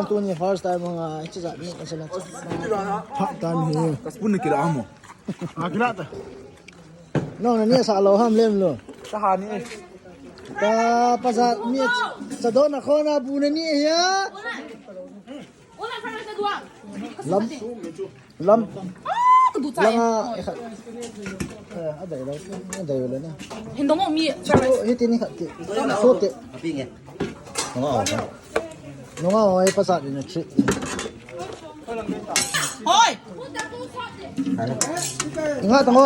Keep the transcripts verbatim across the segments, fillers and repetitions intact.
Tuni first time nga, hiche jat ni, hiche na. First time hi. Ka spoon ni kila amo. Ah, kila ta. No, na ni sa lo ham lem lo. Sa ha ni. Ka pa jat ni, sa do na khona bu na ni ya. Lam. Lam. Langa, eh, khat. Eh, adai lo, adai lo na. Hindong mi. Hiti ni khat ti. So te. Nunga o, eh, pasat ni chi. Hoi. Nga tango.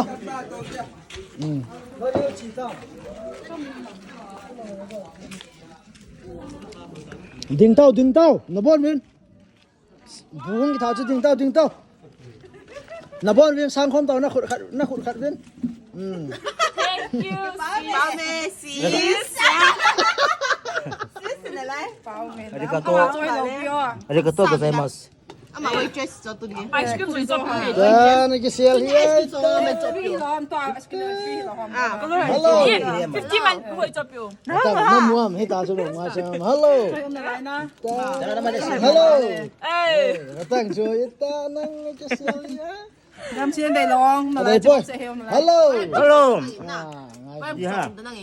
Hmm. Ding tau, ding tau. Na bon min. Buhung kita chu ding tau, ding tau. Na bon vin sang khom tau, na khut khat, na khut khat vin. Hmm. Thank you. Pau me, sis. Sis. Sis na lai. Pau me. Arigato. Arigato gozaimasu. Ama waitress cho tu ni. Ice cream chu cho pa. Da na ki sel hi. Ice cream cho me cho. Pi lo ham to, ice cream pi lo ham. Ah, hello. Fifty man pu cho pi. Ata na muam he ta chu ma cha. Hello. Hello. Hey. Atang chu ita nang ke sial ya. Dam sien dei long, na lai chu se he um lai. Hello. Hello.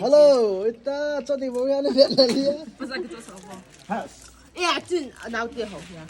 Hello. Ita cho di bo ya ne le ya. Pasa ke cho sa bo. Ya chin nau ti ho ya.